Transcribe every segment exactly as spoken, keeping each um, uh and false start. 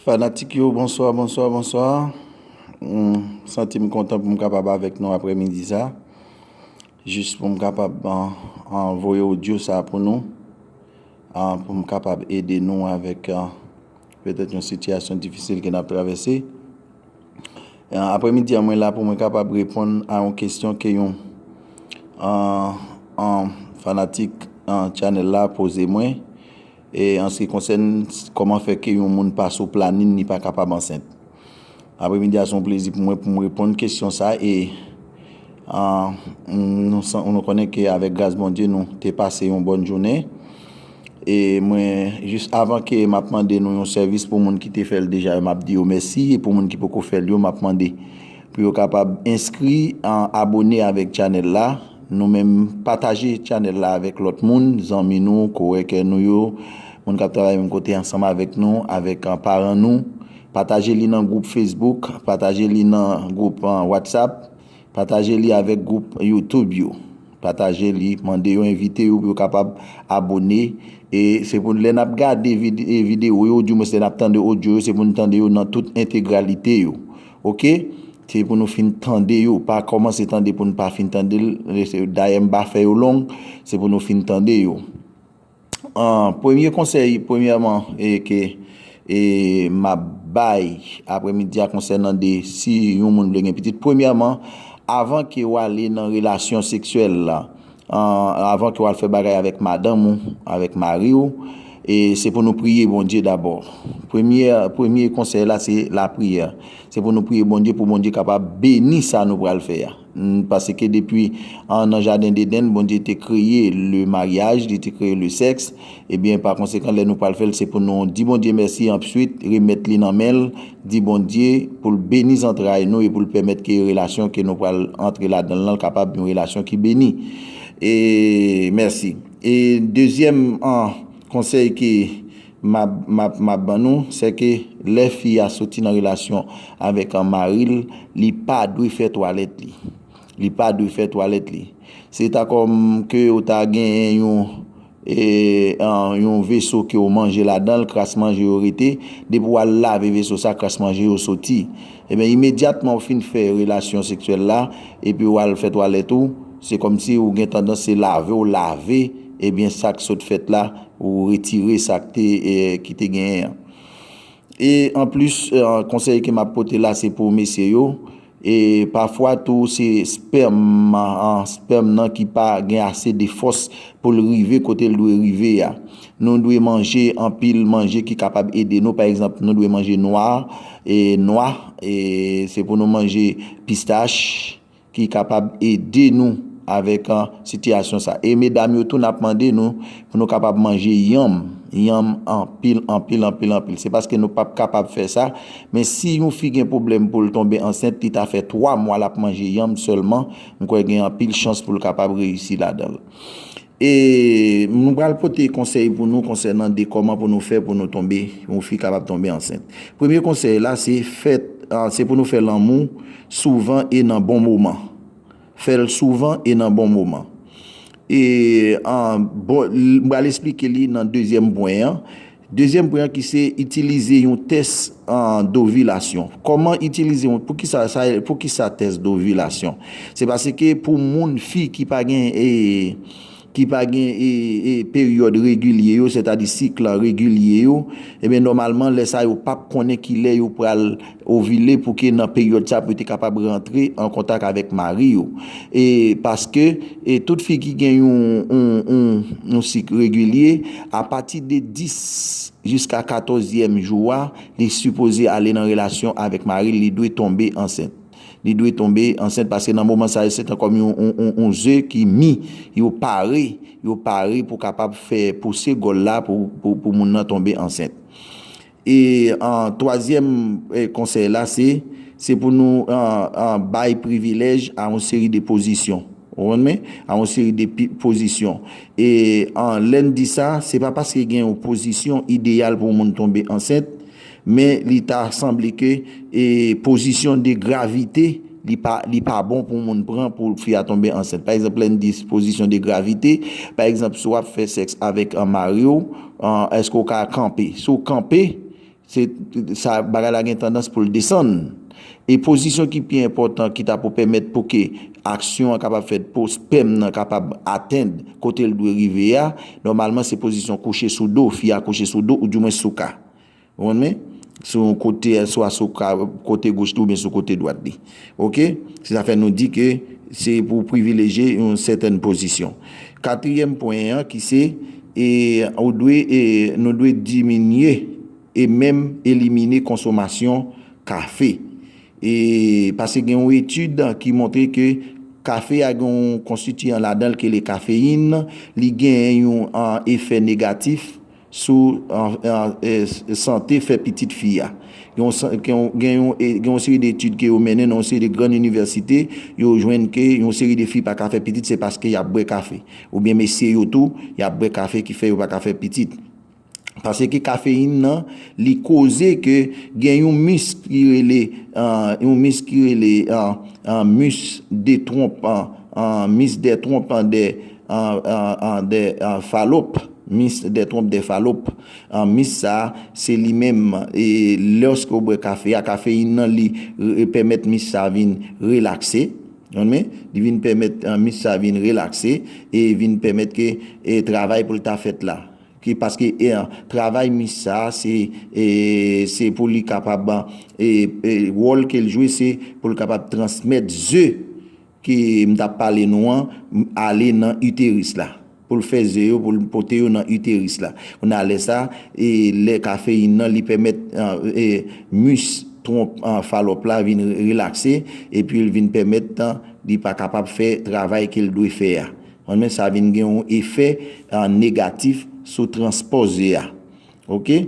Fanatik yo, bonswa, bonswa, bonswa. M santi m kontan pou m kapab avèk nou aprèmidi sa. Jis pou m kapab, an, an, voye odyo sa pou nou, an, pou m kapab ede nou avèk, an, petèt yon sitiyasyon difisil ke n ap travèse. An, aprèmidi a, mwen la pou mwen kapab reponn a yon kesyon ke yon, an, an, fanatik, an, channel la poze mwen. E an se ki konsène kòman fè ke yon moun pa sou planin, li pa kapab ansent. Aprèmidi a, se yon plezi pou mwen pou m reponn kesyon sa e, an, nou, san- nou konnen ke avèk gras Bondye, nou te pase yon bòn jounen. E mwen, jis avan ke m ap mande nou yon sèvis pou moun ki te fè l deja yo, m ap di yo mèsi. E pou moun ki poko fè l yo, m ap mande pou yo kapab enskri, an, abone avèk channel la. Nou menm, pataje channel la avèk lòt moun, zanmi nou, kowèkè nou yo, moun k ap travay menm kote ansanm avèk nou, avèk, an, paran nou. Pataje li nan gwoup Facebook, pataje li nan gwoup, an, WhatsApp, pataje li avèk gwoup YouTube yo. Pataje li, mande yo, envite yo pou yo kapab abone. E se pou lè n ap gade vid- e videyo yo, oudimwens lè n ap tande odyo yo, se pou n tande yo nan tout entegralite yo. Oke? Se pou nou fin tande yo, pa kòmanse tande pou n pa fin tande l. E se- Dayè, m pa fè yo long, se pou nou fin tande yo. An, premye konsèy, premyèman, e ke e m ap bay aprèmidi a konsènan de si yon moun vle gen pitit. Premyèman, avan ke w ale nan relasyon seksyèl la, an, avan ke w al fè bagay avèk madanm ou, avèk mari w, e se pou nou priye Bondye dabò. Premye, premye konsèy la, se lapriyè. Se pou nou priye Bondye, pou Bondye kapab beni sa nou pral fè a. N- Paske depi, an, nan jaden Dedenn, Bondye te kreye le maryaj, li te kreye le sèks. Ebyen, pa konsekan, lè nou pral fè l, se pou nou di Bondye mèsi, answit remèt li nan men l, di Bondye pou l beni zantray nou e pou l pèmèt ke relasyon ke nou pral antre ladan l lan kapab yon relasyon ki beni. E mèsi. E dezyèm, an, konsèy ke m ap, m ap, m ap ban nou, se ke lè fi a soti nan relasyon avèk, an, mari l, li pa dwe fè twalèt li. Li pa dwe fè twalèt li. Se ta kòm ke w ta genyen yon, e, an, yon veso ke w manje ladan l, kras manje yo rete. Depi w al lave veso sa, kras manje yo soti. Ebyen, imedyatman w fin fè relasyon seksyèl la, epi w al fè twalèt ou, se kòmsi w gen tandans se lave w lave, ebyen, sa k sot fèt la, ou retire sa k te, e, ki te genyen an. E anplis, e, konsèy ke m ap pote la, se pou mesye yo. E pafwa tou, se spèm, an, spèm nan ki pa gen ase de fòs pou l rive kote l dwe rive a. Nou dwe manje anpil manje ki kapab ede nou. Pa egzanp, nou dwe manje nwa, e, nwa, e, se pou nou manje pistach, ki kapab ede nou avèk, an, sitiyasyon sa. E medam yo tou, n ap mande nou pou nou kapab manje yanm, yanm anpil, anpil, anpil, anpil. Se paske nou p ap kapab fè sa, men si yon fi gen pwoblèm pou l tonbe ansent, li ta fè twa mwa l ap manje yanm sèlman, m kwè gen anpil chans pou l kapab reyisi ladan l. E nou pral pote konsèy pou nou konsènan de kòman pou nou fè pou nou tonbe, yon fi kapab tonbe ansent. Premye konsèy la, se fè, a, se pou nou fè lanmou souvan e nan bon moman. Fè l souvan e nan bon moman. E, a, bon, m pral esplike li nan dezyèm pwen an. Dezyèm pwen an ki se itilize yon tès, a, dovilasyon. Kòman itilize yon, poukisa, sa, poukisa tès dovilasyon? Se paske pou moun, fi ki pa gen, e, ki pa gen, e, e, peryòd regilye yo, sètadi sik la regilye yo, ebyen, nòmalman, lè sa yo p ap konnen ki lè yo pral ovile pou ke nan peryòd sa pou yo te kapab rantre an kontak avèk mari yo. E paske, e tout fi ki gen yon, yon, yon, yon sik regilye, apati de dis jiska katòzyèm jou a, li sipoze ale nan relasyon avèk mari l, li dwe tonbe ansent. Li dwe tonbe ansent paske nan moman sa yo, se tan kòm yon, yon, yon, yon ze ki mi, yo pare, yo pare pou kapab fè pouse gòl la pou, pou, pou moun nan tonbe ansent. E, an, twazyèm, e, konsèy la, se, se pou nou, an, an, bay privilèj a yon seri de pozisyon. Ou konprann mwen? A yon seri de pi- pozisyon. E, an, lè n di sa, se pa paske gen yon pozisyon ideyal pou moun tonbe ansent, men li ta sanble ke, e, pozisyon de gravite, li pa, li pa bon pou moun pran pou fi a tonbe ansent. Pa egzanp, lè n di pozisyon de gravite, pa egzanp, si w ap fè sèks avèk, an, mari w, an, èske w ka kanpe? Si w kanpe, se, sa, bagay la gen tandans pou l desann. E pozisyon ki pi enpòtan ki ta pou pèmèt pou ke aksyon an kapab fèt, pou spèm nan kapab atenn kote l dwe rive a, nòmalman se pozisyon kouche sou do, fi a kouche sou do, oudimwen sou ka. Ou konprann? Sou yon kote, swa sou ka, kote goch li oubyen sou kote dwat li. Oke? Se sa fè nou di ke se pou privilejye yon sètèn pozisyon. Katriyèm pwen an ki se, e, ou dwe, e, nou dwe diminye e menm elimine konsomasyon kafe. E, paske gen yon etid ki montre ke kafe a gen yon konstitiyan ladan l ke le kafeyin, li gen yon, an, efè negatif sou, an, an, e, s-, sante fè pitit fi a. Gen yon san-, gen yon, gen yon, e, gen yon seri de etid ke yo mennen nan yon seri de grann inivèsite, yo jwenn ke yon seri de fi pa ka fè pitit, se paske y ap bwè kafe. Oubyen mesye yo tou, y ap bwè kafe ki fè yo pa ka fè pitit. Paske kafeyin nan, li koze ke gen yon mis ki rele, an, yon mis ki rele, an, an, mis de twonp, an, an, mis de twonp, an, de, an, an, an, de, an, falop, mis de twonp de falop. An, mis sa, se li menm, e lòske w bwè kafe a, kafeyin nan, li, e, pèmèt mis sa vin relakse. Ou konprann? Li vin pèmèt, an, mis sa vin relakse e vin pèmèt ke, e, travay pou l ta fèt la. Ki, paske, e, travay mis sa, se, e, se pou li kapab, e, e, wòl ke l jwe, se pou l kapab transmèt ze ke m t ap pale nou an, m, ale nan iteris la. Pou l fè ze yo, pou l pote yo nan iteris la. Kounye a, lè sa, e, lè kafeyin nan, li pèmèt, e, e, mis twonp, e, falòp la vin re-, relakse, epi l vin pèmèt, e, li pa kapab fè travay ke l dwe fè a. Ou konprann? Sa vin gen yon efè, e, negatif sou transpò ze a. Oke?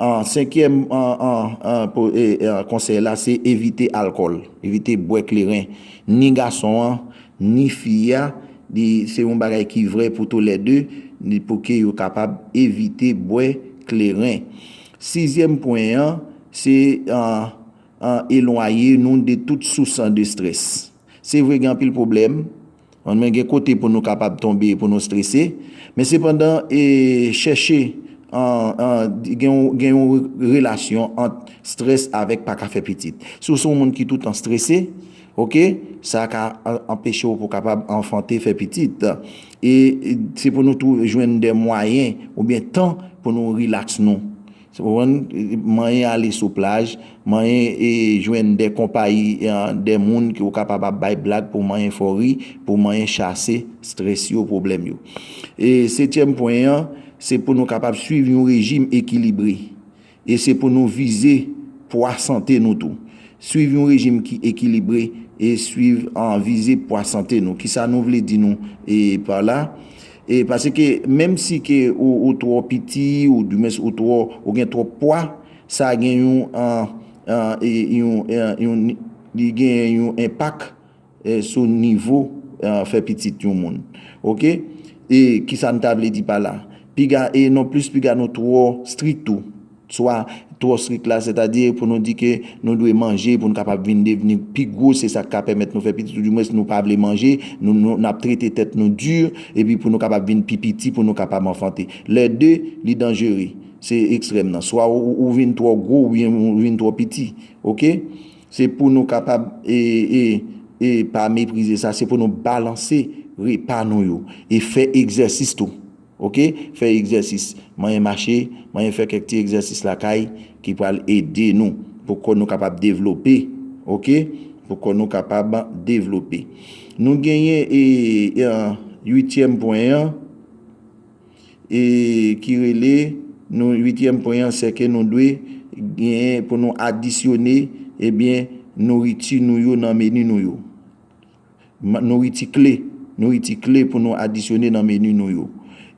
An, senkyèm, an, an, an, po-, e, e, konsèy la, se evite alkòl, evite bwè kleren. Ni gason an, ni fi a, li, se yon bagay ki vrè pou tou lè de, li, pou ke yo kapab evite bwè kleren. Sizyèm pwen an, se, an, an, elwaye nou de tout sous, an, de strès. Se vre, gen anpil pwoblèm, men gen kote pou nou kapab tonbe, pou nou strese. Men sepandan, e, chèche, an, an, gen yon, gen yon relasyon ant strès avèk pa ka fè pitit. Si w se yon moun ki toutan strese, oke, sa ka an-, anpeche w pou kapab anfante, fè pitit. E, e se pou nou tou jwenn de mwayen oubyen tan pou nou rilaks nou. Ou konprann? Manyen ale sou plaj, manyen, e, jwenn de konpayi, e, de moun ke w kapab ap bay blag pou manyen fè w ri, pou manyen chase strès yo, pwoblèm yo. E setyèm pwen an, se pou nou kapab swiv yon rejim ekilibre. E se pou nou vize pwa sante nou tou. Swiv yon rejim ki ekilibre e swiv, an, vize pwa sante nou. Kisa nou vle di nou, e, pa la? E paske menm si ke ou, ou twò piti, ou dimwens ou twò, ou gen twòp pwa, sa gen yon, an, an, e, yon, e, yon, li gen yon enpak, e, sou nivo, e, fè pitit yon moun. Oke? E kisa n ta vle di pa la? Piga, e non plis piga nou twò strik tou. Swa twò strik la, sètadi pou nou di ke nou dwe manje pou nou kapab vin devni pi gwo, se sa k ka pèmèt nou fè pitit, oudimwens nou pa vle manje, nou, nou, n ap trete tèt nou di, epi pou nou kapab vin pi piti, pou nou kapab anfante. Lè de, li danjere, se ekstrèm nan. Swa ou, ou, ou vin twò gwo, oubyen ou vin twò piti. Oke? Se pou nou kapab, e, e, e pa meprize sa, se pou nou balanse repa nou yo e fè egzèsis tou. Oke? Fè egzèsis. Manyen mache, manyen fè kèk ti egzèsis lakay ki pral ede nou pou kò nou kapab devlope. Oke? Pou kò nou kapab devlope. Nou genyen, e, e, an, uityèm pwen an, e, ki rele, nou, uityèm pwen an, se ke nou dwe genyen pou nou adisyone, ebyen, nouriti nou yo nan meni nou yo. Ma-, nouriti kle, nouriti kle pou nou adisyone nan meni nou yo.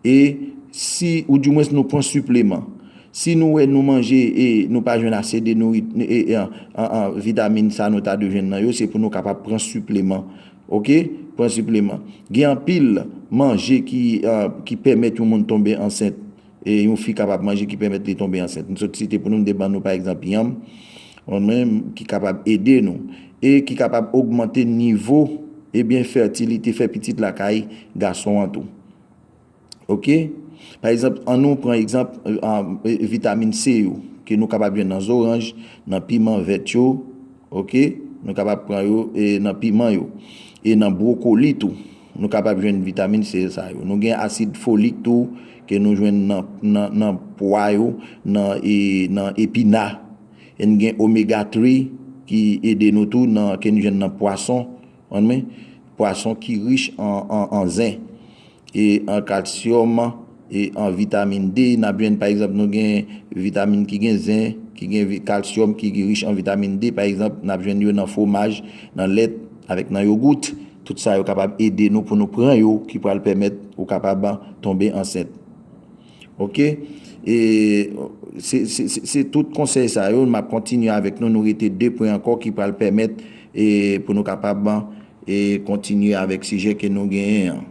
E si, oudimwens nou pran sipleman. Si nou wè nou manje e nou pa jwenn ase de nouri-, e, e, an, an, an, vitamin sa nou ta dwe jwenn nan yo, se pou nou kapab pran sipleman. Oke? Pran sipleman. Gen anpil manje ki, an, ki pèmèt yon moun tonbe ansent. E yon fi kapab manje ki pèmèt li tonbe ansent. M sot site pou nou, m te ban nou, pa egzanp, yanm, ou konprann, ki kapab ede nou e ki kapab ogmante nivo, ebyen, fètilite, fè pitit lakay gason an tou. Oke? Pa egzanp, ann nou pran egzanp, e, e, vitamin C yo. ke nou kapab jwenn nan zoranj, nan piman vèt yo, oke? Nou kapab pran yo e nan piman yo, e nan bwokoli tou. Nou kapab jwenn vitamin C sa yo. Nou gen asid folik tou ke nou jwenn nan, nan, nan pwa yo, nan, e, nan epina. E n gen omega three ki ede nou tou nan, ke n jwenn nan pwason, konprann mwen? Pwason ki rich an, an, an zen, e an kalsyòm, e an vitamin D. N ap jwenn, pa egzanp, nou gen vitamin ki gen zen, ki gen vi-, kalsyòm, ki, ki rich an vitamin D, pa egzanp, n ap jwenn yo nan fwomaj, nan lèt, avèk nan yogout. Tout sa yo kapab ede nou pou nou pran yo, ki pral pèmèt ou kapab tonbe ansent. Oke? E se, se, se, se tout konsèy sa yo, m ap kontinye avèk nou. Nou rete de pwen ankò ki pral pèmèt, e, pou nou kapab, e, kontinye avèk sijè ke nou genyen an.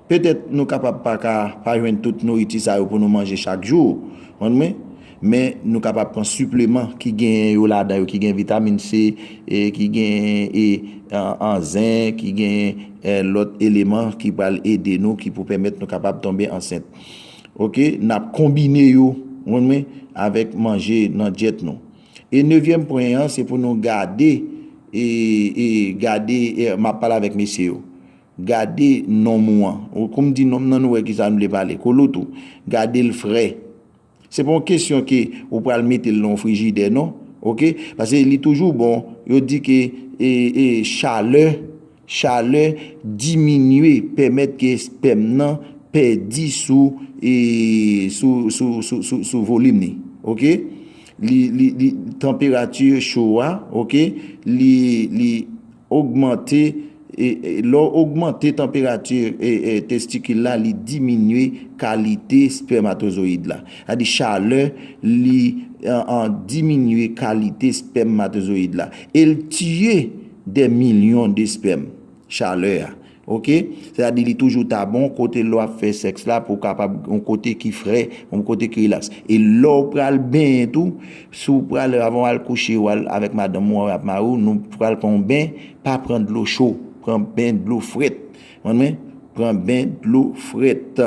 Petèt nou kapab pa ka pa jwenn tout nouriti sa yo pou nou manje chak jou, konprann mwen? Men nou kapab pran sipleman ki genyen yo ladan yo, ki gen vitamin C, e ki gen, e, an, an zen, ki gen, e, lòt eleman ki pral ede nou, ki pou pèmèt nou kapab tonbe ansent. Oke, n ap konbine yo, konprann mwen, avèk manje nan dyèt nou. E nevyèm pwen an, se pou nou gade, e, e gade, e, m ap pale avèk mesye yo. Gade nonm ou an. Ou, kou m di nonm nan, nou wè ki sa m vle pale. Kolo tou. Gade l frè. Se pa yon kesyon ke ou pral mete l nan yon frijidè, non. Oke? Paske li toujou bon. Yo di ke, e, e, chalè, chalè diminye, pèmèt ke espèm nan pèdi sou, e, sou, sou, sou, sou, sou volim li. Oke? Li, li, li, tanperati cho a, oke? Li, li ogmante, e, e, lè w ogmante tanperati, e, e, testikil la, li diminye kalite espèmatozoyid la. Sa di chalè, li, an, an diminye kalite espèmatozoyid la. E l tiye dè milyon de espèm, chalè a. Oke? Sètadi li toujou ta bon kote lè w ap fè sèks la pou w kapab yon kote ki frè, yon kote ki rilaks. E lè w pral benyen tou, si w pral, avan w al kouche, w al avèk madanm ou, avèk mari w, nou pral pran yon ben, pa pran dlo cho, pran ben dlo frèt. Konprann mwen? Pran ben dlo frèt.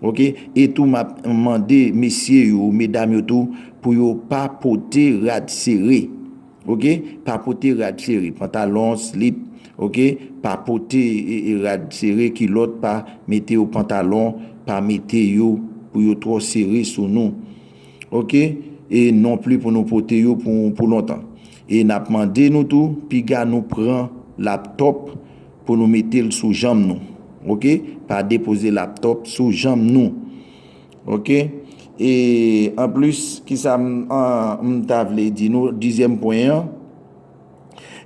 Oke? E tou, m ap mande mesye yo, medam yo tou, pou yo pa pote rad sere. Oke? Pa pote rad sere, pantalon, slip, oke? Pa pote, e, e, rad sere, kilòt, pa mete yo pantalon, pa mete yo pou yo twò sere sou nou. Oke? E non pli pou nou pote yo pou, pou lontan. E n ap mande nou tou, piga nou pran laptòp pou nou mete l sou janm nou. Oke? Pa depoze laptòp sou janm nou. Oke? E anplis, kisa m, an, m ta vle di nou, dizyèm pwen an,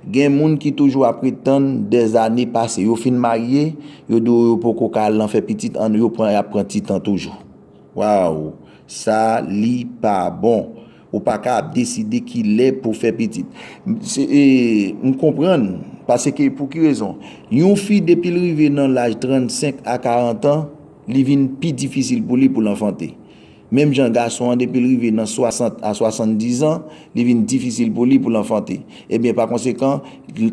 gen moun ki toujou ap ret tann dèzane pase. Yo fin marye, yo di w yo poko ka al nan fè pitit, an, yo pran, y ap pran ti tan toujou. Waw, sa li pa bon. Ou pa ka ap deside ki lè pou fè pitit. Se, e, m konprann, paske pou ki rezon? Yon fi, depi l rive nan laj trannsenk a karant an, li vin pi difisil pou li pou l anfante. Menm jan gason an, depi l rive nan swasant a swasanndiz an, li vin difisil pou li pou l anfante. Ebyen, pa konsekan,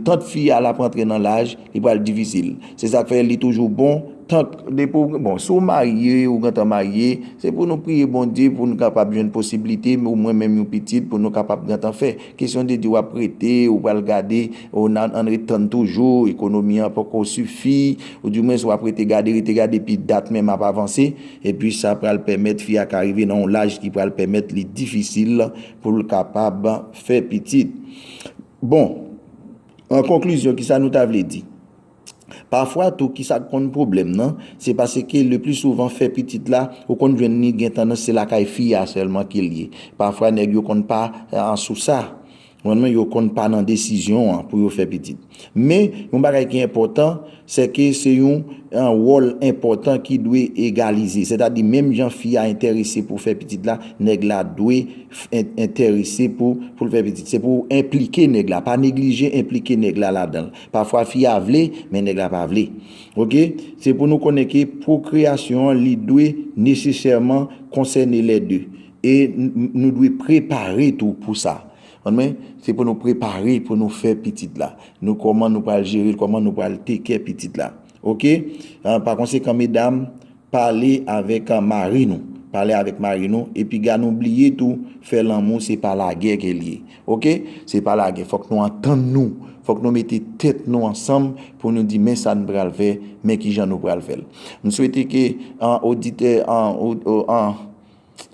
tank fi a l ap rantre nan laj, li pral difisil. Se sa k fè li toujou bon, tank depi w, bon, si w marye, ou gentan marye, se pou nou priye Bondye pou nou kapab jwenn posiblite, ou mwen menm yon pitit, pou nou kapab gentan fè. Kesyon de di w ap rete, ou pral gade, ou nan, ann ret tann toujou, ekonomi an poko sifi, oudimwens w ap rete gade, rete gade, epi dat menm ap avanse, epi sa pral pèmèt fi a ka rive nan yon laj ki pral pèmèt li difisil pou l kapab fè pitit. Bon, an konklizyon, kisa nou ta vle di? Pafwa tou, kisa k konn pwoblèm nan, se paske le pli souvan fè pitit la, ou konn jwenn li gen tandans se lakay fi a sèlman ke l ye. Pafwa nèg yo konn pa, eh, sou sa. Konprann mwen, yo konn pa nan desizyon an pou yo fè pitit. Men, yon bagay ki enpòtan, se ke se yon, eh, wòl enpòtan ki dwe egalize. Sètadi, menm jan fi a enterese pou fè pitit la, nèg la dwe f-, en-, enterese pou, pou l fè pitit. Se pou w enplike nèg la. Pa neglije enplike nèg la ladan l. Pafwa fi a vle, men nèg la pa vle. Oke? Se pou nou konnen ke pwokreyasyon an, li dwe nesesèman konsène lè de. E n-, n-, nou dwe prepare tou pou sa. Konprann mwen? Se pou nou prepare pou nou fè pitit la. Nou, kòman nou pral jere l, kòman nou pral take care pitit la. Oke? Ah, pa konsekan, medam, pale avèk, ah, mari nou. Pale avèk mari nou, e piga nou bliye tou, fè lanmou se pa lagè ke l ye. Oke? Se pa lagè. Fòk nou antann nou. Fòk nou mete tèt nou ansanm pou nou di men sa n pral fè, men kijan nou pral fè l. M swete ke an oditè, an, o- o- an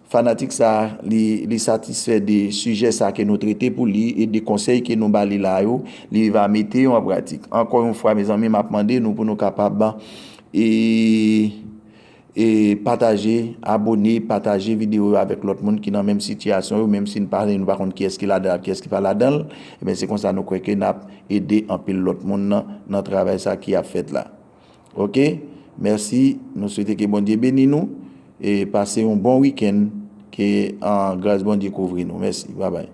fanatik sa, li, li satisfè de sijè sa ke nou trete pou li e de konsèy ke nou ba li la yo, li va mete yo an pratik. Ankò yon fwa, mezanmi, m ap mande nou pou nou kapab e e pataje, abone, pataje videyo yo avèk lòt moun ki nan menm sitiyasyon yo, menm si n pa, nou pa konn kiyès ki ladan l ak kiyès ki pa ladan l, ebyen se konsa nou kwè ke n ap ede anpil lòt moun nan, nan travay sa ki ap fèt la. Oke? Mèsi, nou swete ke Bondye beni nou e pase yon bon wikenn, ke an, gras Bondye kouvri nou. Mèsi, babay.